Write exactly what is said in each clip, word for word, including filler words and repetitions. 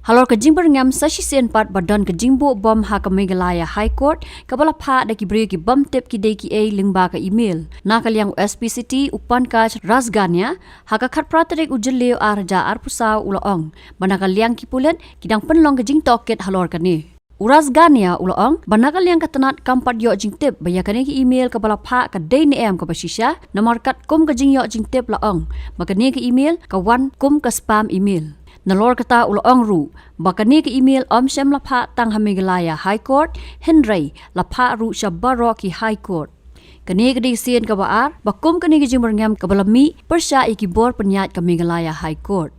Halor ka jingbyrngem sa shisien pat ba don ka jingbuh bom ha ka Meghalaya High Court, kaba la phah da ki briew ki bym tip ki dei kiei lyngba ka email. Na ka liang u S P City, u Pankaj Rasgania, ha ka khatphra tarik u Jylliew ar hajar arphew saw u la ong ba na ka liang ki pulit ki dang pynlong ka jingtohkit halor kane. U Rasgania u la ong ba na ka liang ka tnat kam pat ïoh jingtip ba ïa kane ka email kaba la phah ka dei ne em kaba shisha, namar katkum ka jingïoh jingtip la ong ba kane ka email ka wan kum ka spam email. Nalor kata u la ong ruh ba kane ka email ym shym la phah tang ha Meghalaya High Court, hynrei la phah ruh sha baroh ki High Court. Kane ka dei sien kaba ar ba kum kane ka jingbyrngem kaba la mih pyrshah ïa ki bor pynïaid ka Meghalaya High Court.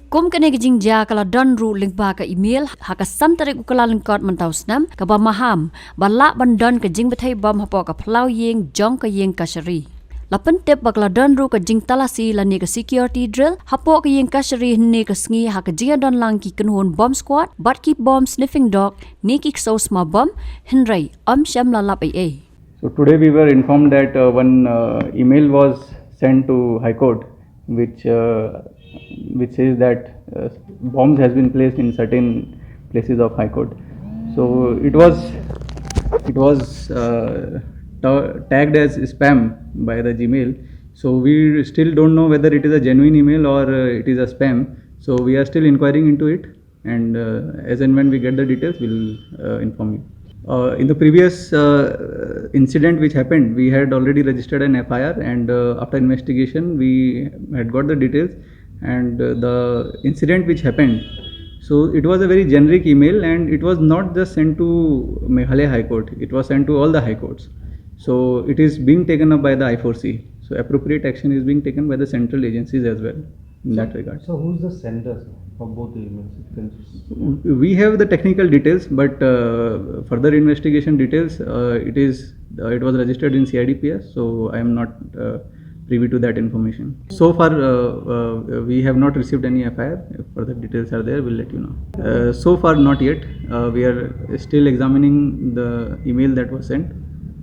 Kum kane ka jingjia ka la don ruh lyngba ka email ha ka san tarik u Kyllalyngkot mynta u snem, kaba maham ba lah ban don ka jingbthei bom hapoh ka phlaw ïing jong ka ïing kashari. La pyntip ba ka la don ruh ka jingtalasi lane ka security drill hapoh ka ïing kashari hynne ka sngi ha ka jingïadon lang ki kynhun bomb squad bad ki bomb sniffing dog ne ki ksew sma bom, hynrei ym shym la lap ei ei. So today we were informed that uh, one uh, email was sent to High Court, which uh, which says that uh, bombs has been placed in certain places of High Court. So it was it was uh, ta- tagged as spam by the Gmail. So we still don't know whether it is a genuine email or uh, it is a spam. So we are still inquiring into it, and uh, as and when we get the details, we'll uh, inform you. Uh, in the previous uh, incident which happened, we had already registered an F I R, and uh, after investigation, we had got the details. And uh, the incident which happened, so it was a very generic email, and it was not just sent to Meghalaya High Court, it was sent to all the high courts. So it is being taken up by the I four C. So appropriate action is being taken by the central agencies as well in that regard. So who's the sender, sir, for both the emails? If you can just We have the technical details, but uh, further investigation details, uh, it is uh, it was registered in C I D P S, so I am not uh, privy to that information. So far, uh, uh, we have not received any F I R. If further details are there, we'll let you know. Uh, so far, not yet. Uh, we are still examining the email that was sent.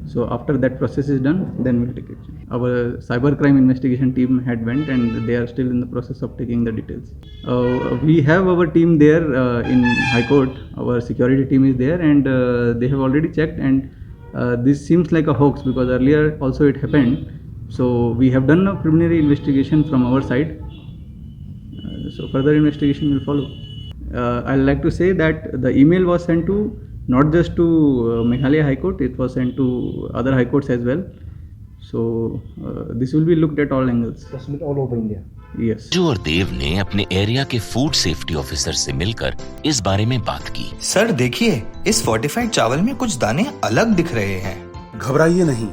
So after that process is done, then we'll take it. Our cybercrime investigation team had went, and they are still in the process of taking the details. Uh, we have our team there uh, in High Court. Our security team is there, and uh, they have already checked. And uh, this seems like a hoax, because earlier also it happened. So we have done a preliminary investigation from our side. Uh, so further investigation will follow. Uh, I like to say that the email was sent to, not just to uh, Meghalaya High Court, it was sent to other high courts as well. So uh, this will be looked at all angles. All over India. Yes. Raju और देव ने अपने एरिया के food safety officer से मिलकर इस बारे में बात की। सर, देखिए, इस फोर्टिफाइड चावल में कुछ दाने अलग दिख रहे हैं। घबराइए नहीं,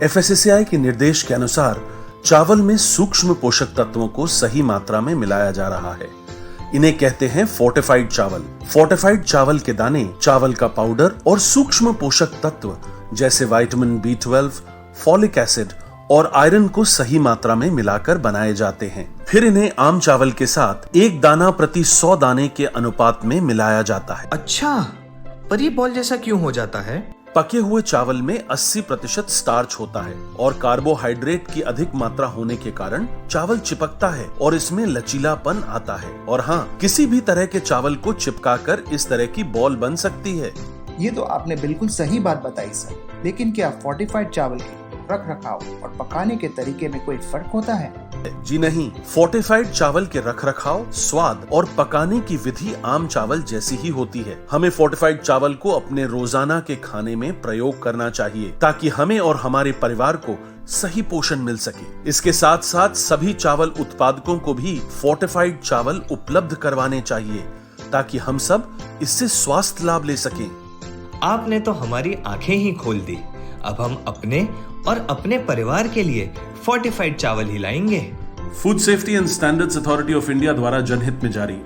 एफएसएसएआई के निर्देश के अनुसार चावल में सूक्ष्म पोषक तत्वों को सही मात्रा में मिलाया जा रहा है। इन्हें कहते हैं फोर्टिफाइड चावल। फोर्टिफाइड चावल के दाने चावल का पाउडर और सूक्ष्म पोषक तत्व जैसे vitamin B twelve, folic acid और आयरन को सही मात्रा में मिलाकर बनाए जाते हैं। फिर इन्हें आम चावल के साथ एक दाना प्रति सौ दाने के अनुपात में मिलाया जाता है। अच्छा, पर ये बॉल जैसा क्यों हो जाता है? पके हुए चावल में अस्सी प्रतिशत स्टार्च होता है और कार्बोहाइड्रेट की अधिक मात्रा होने के कारण चावल चिपकता है और इसमें लचीलापन आता है। और हाँ, किसी भी तरह के चावल को चिपकाकर इस तरह की बॉल बन सकती है। ये तो आपने बिल्कुल सही बात बताई सर, लेकिन क्या फोर्टिफाइड चावल के रख रखाव और पकाने के तरीके में कोई फर्क होता है? जी नहीं, फोर्टिफाइड चावल के रख रखाव, स्वाद और पकाने की विधि आम चावल जैसी ही होती है। हमें फोर्टिफाइड चावल को अपने रोजाना के खाने में प्रयोग करना चाहिए, ताकि हमें और हमारे परिवार को सही पोषण मिल सके। इसके साथ साथ सभी चावल उत्पादकों को भी फोर्टिफाइड चावल उपलब्ध करवाने चाहिए, ताकि हम सब इससे स्वास्थ्य लाभ ले सकें। आपने तो हमारी आंखें ही खोल दी। अब हम अपने और अपने परिवार के लिए फोर्टिफाइड चावल ही लाएंगे। Food Safety and Standards Authority of India द्वारा जनहित में जारी।